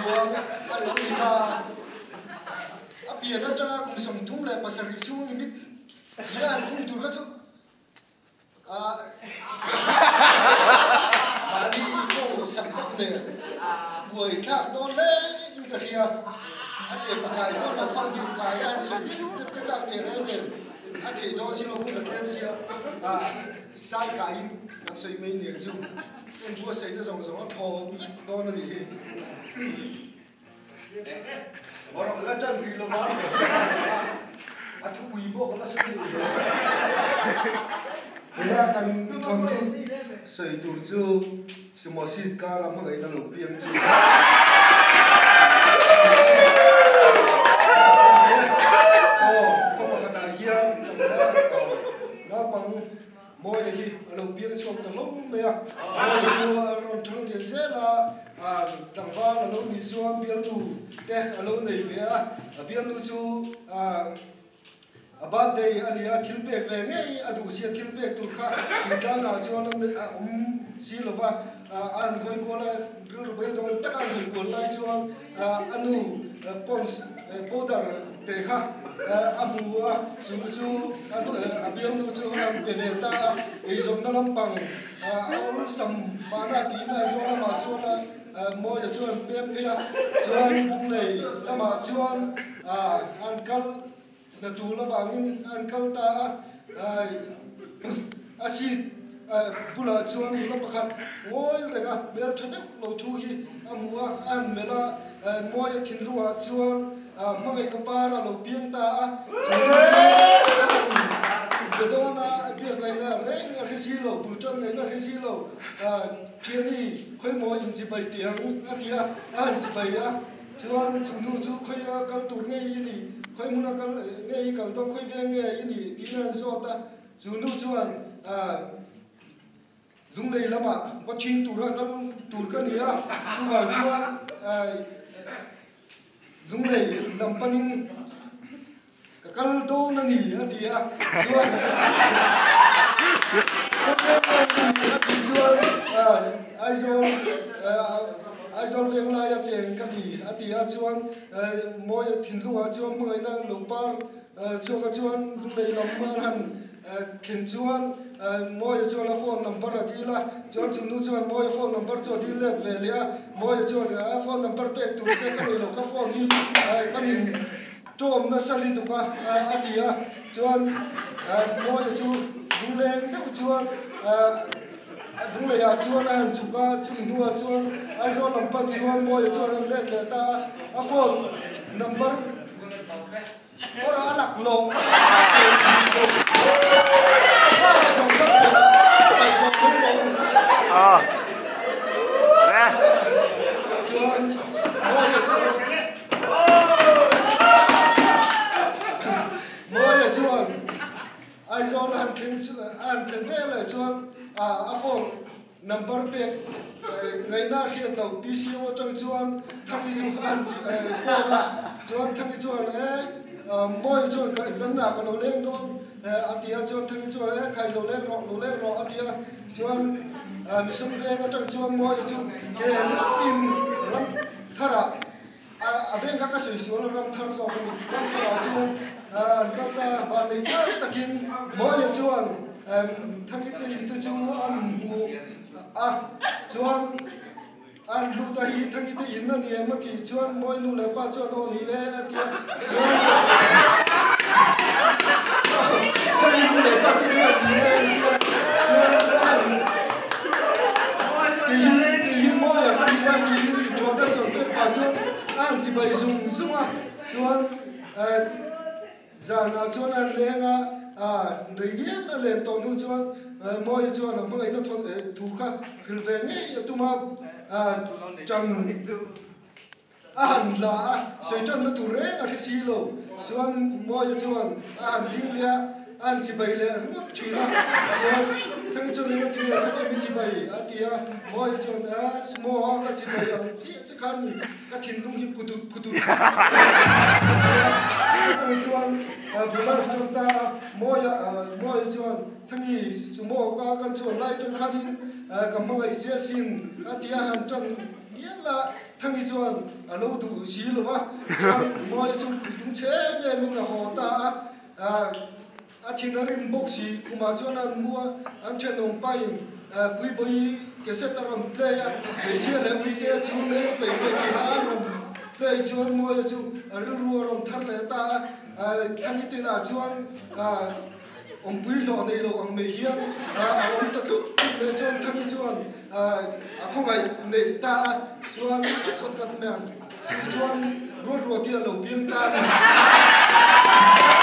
Ruang a lo ni ta a, a pian atanga kum 37 chhung ni mit hi an khung tur kha chu mahni pawh sak bawk nen buai thlak dawn hle in ka hria. A che pakai zawk lo fang ding kai a an sawi dip dip ka chak teh reng nen a theih dawn si lo hun a tlem sia sai kaiin kan sawi mai nen chu en buatsaihna zawng zawng a thawn vek dawn a nih hi. Rawh la tan rih lo va, a thupui pawh ka la sawi duh hle. Tuna kan thawnthu sawi tur chu Sumo seat kara hmangaihna lo piang chu Aw, khaw pakhatah hian naupang Mawia hi a lo piang chhuak ta hlawm mai a, Mawia chu a rawn thang lian zel a, tlangval a lo nih chuan bialnu te a lo nei ve a, a bialnu chu a birthday a ni a, thil pek ve ngei a duh sia, thil pek tur kha tihtlangah chuan a awm si lo va, a han hawi kual a, rilru beidawng taka a han hawi kual lai chuan a nu Pons powder pe kha a hmu a, chu chu a bialnu chu a han pe ve ta a, eizawnna lampang a awlsam mahna tiin Aizawl lamah chuan Mawia chuan pem phei a, chuan Lunglei lamah chuan an kal hna tul avangin an kal ta a, a seat bulah chuan nula pakhat ngawi reng a, hmeltha deuh lo thu hi a hmu a, a han melh a, Mawia thinlungah chuan hmangaihna par a lo piang ta a, chu nu chu a han be dawn a, biak ngaihna reng a hre si lo, bul tan ngaihna a hre si lo, Thiani khawimaw inchibai tih ang a ti a, a han chibai a. Chuan chu nu chu khawi a kal tur nge i nih, khawi hmun a kal nge i kal dawn, khawi veng nge i nih tiin a han zawt a. Chu nu chuan Lunglei lamah va thin tura kal tur ka ni a, chuvang chuan Lunglei lam panin ka kal dawn a ni a ti a. Chuan khawi veng nge i nih a tih chuan Aizawl Aizawl veng laia cheng ka ni a ti a, chuan Mawia thinlungah chuan hmangaihna lo par chhuak a, chuan Lunglei lam an han thlen chuan Mawia chuan a phone number a dil a, chuan chu nu chuan Mawia phone number chu a dil let ve leh a, Mawia chuan a phone number pek tur che ka nei lo, ka phone hi kan in tawm nasa lutuk a a ti a, chuan Mawia chu lungleng deuh chuan A hnungleiah chuan a han chhuk a, chumi hnuah chuan Aizawl lam pan chuan Mawia chuan an let leh ta a, a phone number pawh a lak lawh chuan Mawia chuan Mawia chuan Aizawl a han thleng chu a han thlen vel ah chuan a phone number pek ngaihna a hriat lo PCO atang chuan Thangi chu a han phone a, chuan Thangi chuan e Mawia chuan ka zanna ka lo leng dawn a ti a, chuan Thangi chuan e khai lo leng rawh lo leng rawh a ti a, chuan Misum veng atang chuan Mawia chu ke ngawtin ram tharah A veng kha ka sawi sual a, ram thar zawk a ni. Ram tharah chuan an kal ta a, vanlei tak takin Mawia chuan Thangite in te chu a hmu a, chuan an lut a hi Thangite in a ni em a tih chuan Mawia nu leh pa chuan aw ni e a ti a, chuan Thangi nu leh pa te chuan ni e an ti a, chuan Tiin tiin Mawia ka ni a tiin Jordan sawrchek pa chuan a han chibai zung zung a, chuan zanah chuan a han leng a, rei hian a len tawh hnu chuan Mawia chuan a hmangaihna thu kha hrilh ve ngei a tum a, tang a han la a, sawi tanna tur reng a hre si lo. Chuan Mawia chuan a han ding leh a, a han chibai leh ringawt thin a. Chuan Thangi chuan eng a ti nge kha mi chibai a ti a, Mawia chuan eh sumo a ka chibai ang chiah che khan ni ka thinlung hi putut putut a ti a. Thangi chuan bula a chuan ta a, Mawia Mawia chuan Thangi sumo ka kan chuan lai tang khanin ka hmangaih che asin a ti a, han tan. ngial a, Thangi chuan a lo duh si lo va, chuan Mawia chu puitlung chhe em em in a haw ta a, a thin a rim bawk si, khumah chuan an mu a, an thenawm pain Puibawi cassette a rawn play a, hmeichhia leh uite chu leng peih ve tih a rawn play chuan Mawia chu a rilru a rawn thar leh ta a, Thangi tinah chuan Awmpui hlawh nei lo ang mai hian a awm ta tlut tlut mai chuan Thangi chuan a khawngaih neih ta a, chuan a sawt tlat mai ang. Chu chuan Ruat Ruati a lo piang ta a ni.